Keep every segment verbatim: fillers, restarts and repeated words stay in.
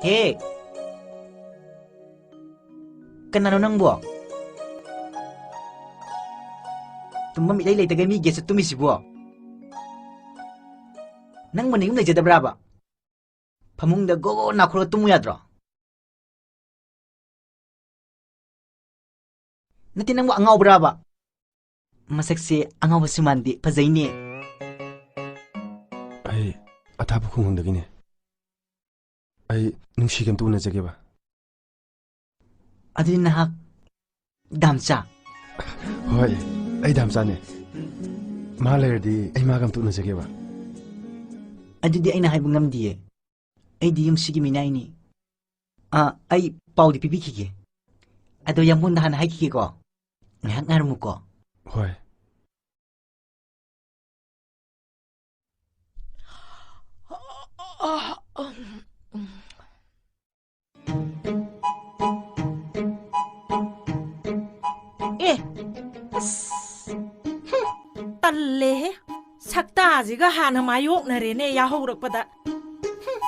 ꯍꯦ! ꯀꯅꯥꯅꯣ ꯅꯪꯕꯣ? ꯇꯨꯝꯐꯝ ꯏꯂꯩ ꯂꯩꯇꯒꯩ ꯃꯤ ꯒꯦꯠꯁꯦ ꯇꯨꯝꯃꯤꯁꯤꯕꯣ? ꯅꯪꯕꯨ ꯅꯌꯨꯝ ꯂꯩꯖꯗꯕ꯭ꯔꯥꯕ? ꯐꯃꯨꯡꯗ ꯒꯣ ꯒꯣ ꯅꯥꯈꯣꯛꯂꯒ ꯇꯨꯝꯃꯨ ꯌꯥꯗ꯭ꯔꯣ? ꯅꯠꯇꯦ, ꯅꯪꯕꯨ ꯑꯉꯥꯎꯕ꯭ꯔꯥꯕ? ꯃꯁꯛꯁꯦ ꯑꯉꯥꯎꯕꯁꯨ ꯃꯥꯟꯗꯦ, ꯐꯖꯩꯅꯦ꯫ ꯑꯩ ꯑꯊꯥꯞꯄ ꯈꯨꯡꯒꯪꯗꯒꯤꯅꯦ꯫ ꯑꯩ ꯅꯨꯡꯁꯤꯒ ꯑꯝꯇ ꯎꯅꯖꯒꯦꯕ꯫ ꯑꯗꯨꯗꯤ ꯅꯍꯥꯛ ꯗꯥꯝꯆꯥ? ꯍꯣꯏ, ꯑꯩ ꯗꯥꯝꯆꯥꯅꯦ꯫ ꯃꯥ ꯂꯩꯔꯗꯤ ꯑꯩ ꯃꯥꯒ ꯑꯝꯇ ꯎꯅꯖꯒꯦꯕ꯫ ꯑꯗꯨꯗꯤ ꯑꯩꯅ ꯍꯥꯏꯕ ꯉꯝꯗꯤꯌꯦ꯫ ꯑꯩꯗꯤ ꯌꯨꯝꯁꯤꯒꯤ ꯃꯤꯅꯥꯏꯅꯤ꯫ ꯑꯥ, ꯑꯩ ꯄꯥꯎꯗꯤ ꯄꯤꯕꯤꯈꯤꯒꯦ꯫ ꯑꯗꯣ ꯌꯥꯝꯕꯨꯡꯗ ꯍꯥꯟꯅ ꯍꯥꯏꯈꯤꯒꯦꯀꯣ꯫ ꯉꯥꯏꯍꯥꯛ ꯉꯥꯏꯔꯝꯃꯨꯀꯣ꯫ ꯍꯣꯏ꯫ ꯑꯦ, ꯑꯁ, ꯍꯨꯝ, ꯇꯜꯂꯦꯍꯦ꯫ ꯁꯛꯇꯥꯁꯤꯒ ꯍꯥꯟꯅ ꯃꯥꯌꯣꯛꯅꯔꯦꯅꯦ ꯌꯥꯍꯧꯔꯛꯄꯗ꯫ ꯍꯨꯝ꯫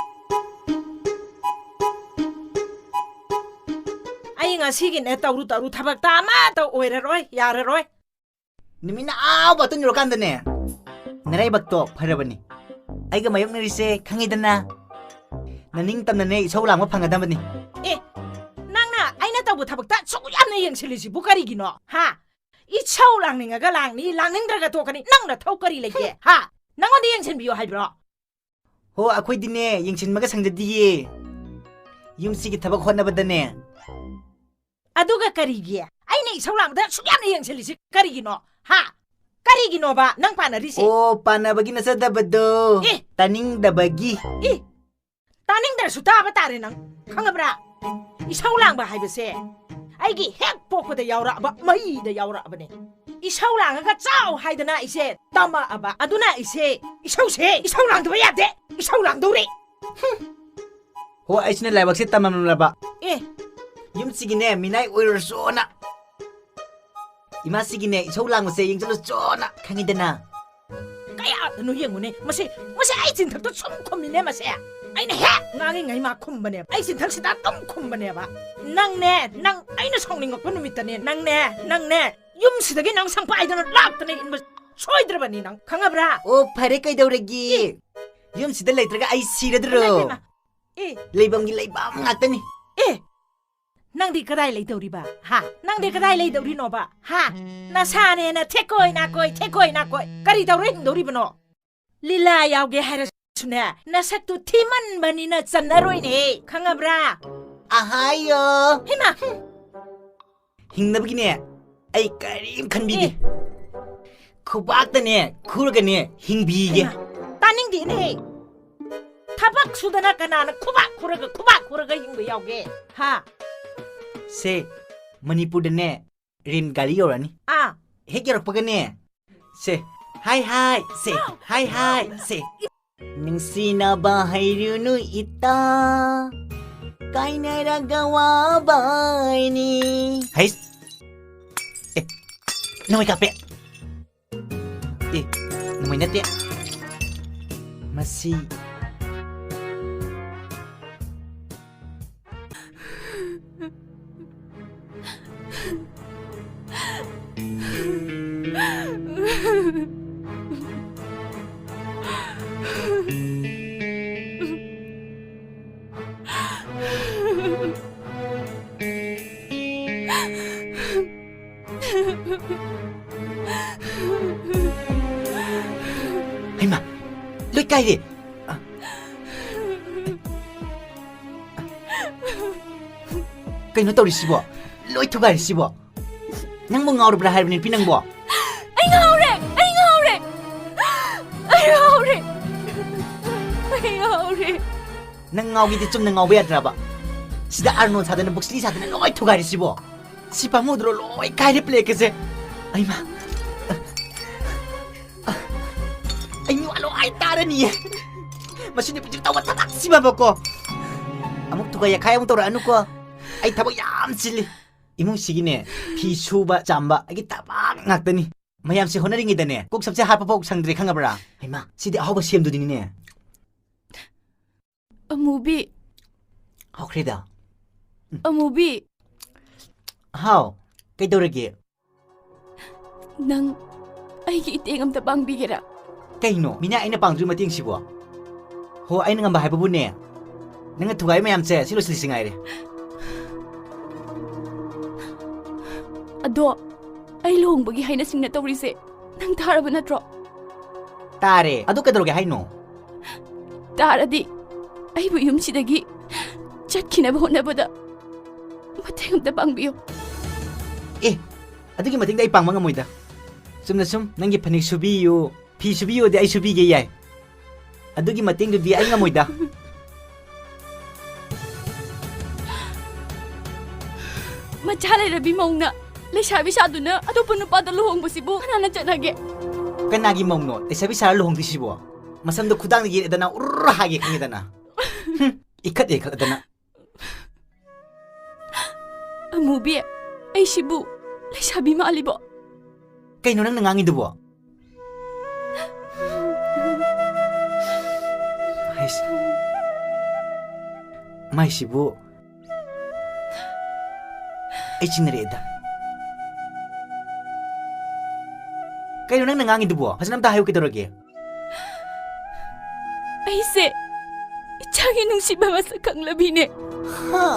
ꯑꯩ ꯉꯁꯤꯒꯤꯅꯦ ꯇꯧꯔꯨ ꯇꯧꯔꯨ ꯊꯕꯛꯇ ꯑꯃꯠꯇ ꯑꯣꯏꯔꯔꯣꯏ, ꯌꯥꯔꯔꯣꯏ꯫ ꯅꯨꯃꯤꯠꯅ ꯑꯥ ꯕꯥꯇꯣꯟ ꯌꯧꯔꯀꯥꯟꯗꯅꯦ, ꯅꯔꯥꯏꯕꯛꯇꯣ ꯐꯔꯕꯅꯤ꯫ ꯑꯩꯒ ꯃꯥꯌꯣꯛꯅꯔꯤꯁꯦ ꯈꯪꯉꯤꯗꯅ꯫ ꯅꯅꯤꯡ ꯇꯝꯅꯅꯦ ꯏꯁꯧ ꯂꯥꯡꯕ ꯐꯪꯒꯗꯕꯅꯤ꯫ ꯑꯦ, ꯅꯪꯅ ꯑꯩꯅ ꯇꯧꯕ ꯊꯕꯛꯇ ꯑꯁꯨꯛ ꯌꯥꯝꯅ ꯌꯦꯡꯁꯤꯜꯂꯤꯁꯤꯕꯨ ꯀꯔꯤꯒꯤꯅꯣ? ꯍꯥ? ꯏꯁꯧ ꯂꯥꯡꯅꯤꯡꯉꯒ ꯂꯥꯡꯅꯤ, ꯂꯥꯡꯅꯤꯡꯗ꯭ꯔꯒ ꯇꯣꯛꯀꯅꯤ꯫ ꯅꯪ ꯅꯊꯧ ꯀꯔꯤ ꯂꯩꯒꯦ? ꯍꯥ? ꯅꯪꯉꯣꯟꯗ ꯌꯦꯡꯁꯤꯟꯕꯤꯌꯨ ꯍꯥꯏꯕ꯭ꯔꯣ? ꯍꯣ, ꯑꯩꯈꯣꯏꯗꯤꯅꯦ, ꯌꯦꯡꯁꯤꯟꯕꯒ ꯁꯪꯖꯗꯤꯌꯦ꯫ ꯌꯨꯝꯁꯤꯒꯤ ꯊꯕꯛ ꯍꯣꯠꯅꯕꯗꯅꯦ꯫ ꯑꯗꯨꯒ ꯀꯔꯤꯒꯤ? ꯑꯩꯅ ꯏꯁꯧ ꯂꯥꯡꯕꯗ ꯑꯁꯨꯛ ꯌꯥꯝꯅ ꯌꯦꯡꯁꯤꯜꯂꯤꯁꯤ ꯀꯔꯤꯒꯤꯅꯣ? ꯍꯥ? ꯀꯔꯤꯒꯤꯅꯣꯕ ꯅꯪ ꯄꯥꯟꯅꯔꯤꯁꯦ? ꯑꯣ, ꯄꯥꯟꯅꯕꯒꯤ ꯅꯠꯆꯗꯕꯗꯣ꯫ ꯑꯦ! ꯇꯥꯅꯤꯡꯗꯕꯒꯤ꯫ ꯑꯦ! ꯇꯥꯅꯤꯡꯗ꯭ꯔꯁꯨ ꯇꯥꯕ ꯇꯥꯔꯦ ꯅꯪ, ꯈꯪꯉꯕ꯭ꯔꯥ? ꯏꯁꯧ ꯂꯥꯡꯕ ꯍꯥꯏꯕꯁꯦ ꯑꯩꯒꯤ ꯍꯦꯛ ꯄꯣꯛꯄꯗ ꯌꯥꯎꯔꯛꯑꯕ, ꯃꯍꯩꯗ ꯌꯥꯎꯔꯛꯑꯕꯅꯦ꯫ ꯏꯁꯧ ꯂꯥꯡꯉꯒ ꯆꯥꯎ ꯍꯥꯏꯗꯅ ꯏꯆꯦ ꯇꯝꯃꯛꯑꯕ, ꯑꯗꯨꯅ ꯏꯆꯦ ꯏꯁꯧꯁꯦ, ꯏꯁꯧ ꯂꯥꯡꯗꯕ ꯌꯥꯗꯦ, ꯏꯁꯧ ꯂꯥꯡꯗꯧꯔꯦ꯫ ꯍꯨꯝ꯫ ꯍꯣ, ꯑꯩꯁꯤꯅ ꯂꯥꯏꯕꯛꯁꯦ ꯇꯝꯃꯝꯂꯕ꯫ ꯑꯦ꯫ ꯌꯨꯝꯁꯤꯒꯤꯅꯦ, ꯃꯤꯅꯥꯏ ꯑꯣꯏꯔꯨꯔꯁꯣꯅ꯫ ꯏꯃꯥꯁꯤꯒꯤꯅꯦ, ꯏꯁꯧ ꯂꯥꯡꯕꯁꯦ ꯌꯦꯡꯁꯤꯜꯂꯨꯆꯣꯅ ꯈꯪꯉꯤꯗꯅ꯫ ꯀꯌꯥꯗꯅꯣ ꯌꯦꯡꯉꯨꯅꯦ, ꯃꯁꯤ, ꯃꯁꯤ ꯑꯩ ꯆꯤꯟꯊꯛꯇ ꯁꯨꯝ ꯈꯨꯝꯃꯤꯅꯦ ꯃꯁꯦ꯫ ꯑꯩꯅ ꯍꯦꯛ ꯉꯥꯡꯉꯤꯉꯩ ꯃꯥ ꯈꯨꯝꯕꯅꯦꯕ꯫ ꯑꯩ ꯆꯤꯟꯊꯛꯁꯤꯗ ꯑꯗꯨꯝ ꯈꯨꯝꯕꯅꯦꯕ꯫ ꯅꯪꯅꯦ, ꯅꯪ ꯑꯩꯅ ꯁꯥꯎꯅꯤꯡꯉꯛꯄ ꯅꯨꯃꯤꯠꯇꯅꯦ, ꯅꯪꯅꯦ, ꯅꯪꯅꯦ, ꯌꯨꯝꯁꯤꯗꯒꯤ ꯅꯪ ꯁꯪꯄꯥꯏꯗꯅ ꯂꯥꯛꯇꯅ ꯏꯟꯕ ꯁꯣꯏꯗ꯭ꯔꯕꯅꯤ ꯅꯪ, ꯈꯪꯉꯕ꯭ꯔꯥ? ꯑꯣ, ꯐꯔꯦ, ꯀꯩꯗꯧꯔꯒꯦ? ꯏ! ꯌꯨꯝꯁꯤꯗ ꯂꯩꯇ꯭ꯔꯒ ꯑꯩ ꯁꯤꯔꯗ꯭ꯔꯣ? ꯏꯃꯥ, ꯏꯃꯥ꯫ ꯏ! ꯂꯩꯐꯝꯒꯤ ꯂꯩꯐꯝ ꯉꯥꯛꯇꯅꯤ꯫ ꯏ! ꯅꯪꯗꯤ ꯀꯗꯥꯏ ꯂꯩꯗꯧꯔꯤꯕ? ꯍꯥ? ꯅꯪꯗꯤ ꯀꯗꯥꯏ ꯂꯩꯗꯧꯔꯤꯅꯣꯕ? ꯍꯥ? ꯅꯁꯥꯅꯦꯅ ꯊꯦꯛꯀꯣꯏ ꯅꯥꯀꯣꯏ, ꯊꯦꯛꯀꯣꯏ ꯅꯥꯀꯣꯏ꯫ ꯀꯔꯤ ꯇꯧꯔ ꯍꯤꯡꯗꯧꯔꯤꯕꯅꯣ? ꯂꯤꯂꯥ ꯌꯥꯎꯒꯦ ꯍꯥꯏꯔꯁꯨꯅꯦ, ꯅꯁꯛꯇꯨ ꯊꯤꯃꯟꯕꯅꯤꯅ ꯆꯟꯅꯔꯣꯏꯅꯦ, ꯈꯪꯉꯕ꯭ꯔꯥ? ꯑꯍꯥꯌꯣ! ꯍꯩꯃꯥ! ꯍꯤꯡꯅꯕꯒꯤꯅꯦ, ꯑꯩ ꯀꯔꯤꯝ ꯈꯟꯕꯤꯗꯦ꯫ ꯑꯦ! ꯈꯨꯕꯥꯛꯇꯅꯦ, ꯈꯨꯔꯒꯅꯦ, ꯍꯤꯡꯕꯤꯒꯦ꯫ ꯍꯩꯃꯥ! ꯇꯥꯅꯤꯡꯗꯦꯅꯦ! ꯊꯕꯛ ꯁꯨꯗꯅ ꯀꯅꯥꯅ ꯈꯨꯕꯥꯛ ꯈꯨꯔꯒ, ꯈꯨꯕꯥꯛ ꯈꯨꯔꯒ ꯍꯤꯡꯕ ꯌꯥꯎꯒꯦ? ꯍꯥ? ꯁꯦ, ꯃꯅꯤꯄꯨꯔꯗꯅꯦ, ꯔꯦꯟ ꯒꯥꯔꯤ ꯌꯧꯔꯛꯑꯅꯤ꯫ ꯑꯥ꯫ ꯍꯦꯛ ꯌꯧꯔꯛꯄꯒꯅꯦ, ꯁꯦ, ꯍꯥꯏ ꯍꯥꯏ, ꯁꯦ, ꯍꯥꯏ ꯍꯥꯏ, ꯁꯦ꯫ ꯅꯨꯡꯁꯤꯅꯕ ꯍꯩꯔꯨꯅꯨ ꯏꯇꯥ, ꯀꯥꯏꯅꯔꯒ ꯋꯥꯕꯅꯤ꯫ ꯍꯩꯁ! ꯑꯦ, ꯅꯣꯡꯃꯩ ꯀꯥꯞꯄꯦ꯫ ꯑꯦ, ꯅꯣꯡꯃꯩ ꯅꯠꯇꯦ꯫ ꯃꯁꯤ꯫ ꯍꯩꯃꯥ! ꯂꯣꯏ ꯀꯥꯏꯔꯦ! ꯀꯩꯅꯣ ꯇꯧꯔꯤꯁꯤꯕꯣ? ꯂꯣꯏ ꯊꯨꯒꯥꯏꯔꯤꯁꯤꯕꯣ? ꯅꯪꯕꯨ ꯉꯥꯎꯔꯕ꯭ꯔꯥ ꯍꯥꯏꯕꯅꯤ, ꯅꯨꯄꯤ ꯅꯪꯕꯣ? ꯑꯩ ꯉꯥꯎꯔꯦ! ꯑꯩ ꯉꯥꯎꯔꯦ! ꯑꯩ ꯉꯥꯎꯔꯦ! ꯑꯩ ꯉꯥꯎꯔꯦ! ꯅꯪ ꯉꯥꯎꯒꯦꯗꯤ ꯆꯨꯝꯅ ꯉꯥꯎꯕ ꯌꯥꯗ꯭ꯔꯕ? ꯁꯤꯗ ꯑꯥꯔꯅꯣꯜ ꯁꯥꯗꯅ, ꯕ꯭ꯔꯨꯁ ꯂꯤ ꯁꯥꯗꯅ ꯂꯣꯏ ꯊꯨꯒꯥꯏꯔꯤꯁꯤꯕꯣ? ꯁꯤ ꯄꯥꯝꯃꯨꯗ꯭ꯔꯣ? ꯂꯣꯏ ꯀꯥꯏꯔꯦ ꯄ꯭ꯂꯦꯒꯁꯦ꯫ ꯑꯩꯃ, ꯑꯩ ꯃꯤꯋꯥ ꯂꯣꯏ ꯇꯥꯔꯅꯤꯌꯦ꯫ ꯃꯁꯤ ꯅꯨꯄꯤꯁꯦ ꯇꯧꯕ ꯊꯕꯛꯁꯤꯃꯕꯀꯣ꯫ ꯑꯃꯨꯛ ꯊꯨꯒꯥꯏ ꯌꯥꯈꯥꯏ ꯑꯃꯨꯛ ꯇꯧꯔꯛꯑꯅꯨꯀꯣ꯫ ꯑꯩ ꯊꯕꯛ ꯌꯥꯝ ꯆꯤꯜꯂꯤ꯫ ꯏꯃꯨꯡꯁꯤꯒꯤꯅꯦ, ꯐꯤ ꯁꯨꯕ ꯆꯥꯝꯕ ꯑꯩꯒꯤ ꯊꯕꯛ ꯉꯥꯛꯇꯅꯤ꯫ ꯃꯌꯥꯝꯁꯦ ꯍꯣꯠꯅꯔꯤꯉꯩꯗꯅꯦ, ꯀꯣꯛ ꯁꯝꯁꯦ ꯍꯥꯠꯄ ꯐꯥꯎ ꯁꯪꯗ꯭ꯔꯦ, ꯈꯪꯉꯕ꯭ꯔꯥ? ꯍꯩꯃꯥ, ꯁꯤꯗꯤ ꯑꯍꯥꯎꯕ ꯁꯦꯝꯗꯨꯅꯤꯅꯦ꯫ ꯑꯃꯨꯕꯤ꯫ ꯍꯧꯈ꯭ꯔꯦꯗ꯫ ꯑꯃꯨꯕꯤ꯫ ꯍꯥꯎ, ꯀꯩꯗꯧꯔꯒꯦ? ꯅꯪ ꯑꯩꯒꯤ ꯏꯇꯦꯡ ꯑꯝꯇ ꯄꯥꯡꯕꯤꯒꯦꯔꯥ? ꯀꯩꯅꯣ? ꯃꯤꯅ ꯑꯩꯅ ꯄꯥꯡꯗꯣꯏ ꯃꯇꯦꯡꯁꯤꯕꯣ? ꯍꯣ, ꯑꯩꯅ ꯉꯝꯕ ꯍꯥꯏꯕꯕꯨꯅꯦ, ꯅꯪꯅ ꯊꯨꯒꯥꯏ ꯃꯌꯥꯝꯁꯦ ꯁꯤ ꯂꯣꯏꯁꯤꯜꯂꯤꯁꯤ ꯉꯥꯏꯔꯦ꯫ ꯑꯗꯣ, ꯑꯩ ꯂꯨꯍꯣꯡꯕꯒꯤ ꯍꯥꯏꯅ ꯁꯤꯡꯅ ꯇꯧꯔꯤꯁꯦ ꯅꯪ ꯇꯥꯔꯕ ꯅꯠꯇ꯭ꯔꯣ? ꯇꯥꯔꯦ꯫ ꯑꯗꯨ ꯀꯩꯗꯧꯔꯒꯦ ꯍꯥꯏꯅꯣ? ꯇꯥꯔꯗꯤ ꯑꯩꯕꯨ ꯌꯨꯝꯁꯤꯗꯒꯤ ꯆꯠꯈꯤꯅꯕ ꯍꯣꯠꯅꯕꯗ ꯃꯇꯦꯡ ꯑꯝꯇ ꯄꯥꯡꯕꯤꯌꯨ꯫ ꯑꯦ, ꯑꯗꯨꯒꯤ ꯃꯇꯦꯡꯗꯤ ꯑꯩ ꯄꯥꯡꯕ ꯉꯝꯃꯣꯏꯗ꯫ ꯆꯨꯝꯅ ꯁꯨꯝ ꯅꯪꯒꯤ ꯐꯅꯦꯛ ꯁꯨꯕꯤꯌꯨ, ꯐꯤ ꯁꯨꯕꯤꯌꯨꯗꯤ ꯑꯩ ꯁꯨꯕꯤꯒꯦ ꯌꯥꯏ꯫ ꯑꯗꯨꯒꯤ ꯃꯇꯦꯡꯗꯨꯗꯤ ꯑꯩ ꯉꯝꯃꯣꯏꯗ꯫ ꯃꯆꯥ ꯂꯩꯔꯕꯤ ꯃꯧꯅ ꯂꯩꯁꯥꯕꯤ ꯁꯥꯗꯨꯅ ꯑꯇꯣꯞꯄ ꯅꯨꯄꯥꯗ ꯂꯨꯍꯣꯡꯕꯁꯤꯕꯨ ꯀꯅꯥꯅ ꯆꯠꯅꯒꯦ? ꯀꯅꯥꯒꯤ ꯃꯧꯅꯣ ꯂꯩꯁꯥꯕꯤ ꯁꯥꯔ ꯂꯨꯍꯣꯡꯗꯣꯏꯁꯤꯕꯣ? ꯃꯁꯝꯗꯣ ꯈꯨꯗꯥꯡꯗ ꯌꯦꯠꯂꯦꯗꯅ, ꯎꯔ ꯍꯥꯏꯒꯦ ꯈꯪꯉꯦꯗꯅ꯫ ꯍꯨꯝ, ꯏꯈꯠ ꯍꯦꯛ ꯈꯠꯂꯗꯅ꯫ ꯑꯃꯨꯕꯤ, ꯑꯩꯁꯤꯕꯨ ꯂꯩꯁꯥꯕꯤ ꯃꯥꯜꯂꯤꯕꯣ? ꯀꯩꯅꯣ ꯅꯪꯅ ꯉꯥꯡꯉꯤꯗꯨꯕꯣ? ꯍꯩꯁ꯫ ꯃꯥꯏꯁꯤꯕꯨ ꯑꯩ ꯆꯤꯡꯅꯔꯛꯑꯦꯗ꯫ ꯀꯩꯅꯣ ꯅꯪꯅ ꯉꯥꯡꯉꯤꯗꯨꯕꯣ? ꯐꯖꯅ ꯑꯝꯇ ꯍꯥꯏꯌꯨ, ꯀꯩꯗꯧꯔꯒꯦ? ꯑꯩꯁꯦ ꯏꯆꯥꯒꯤ ꯅꯨꯡꯁꯤꯕ ꯃꯁꯛ ꯈꯪꯂꯕꯤꯅꯦ꯫ ꯍꯥ?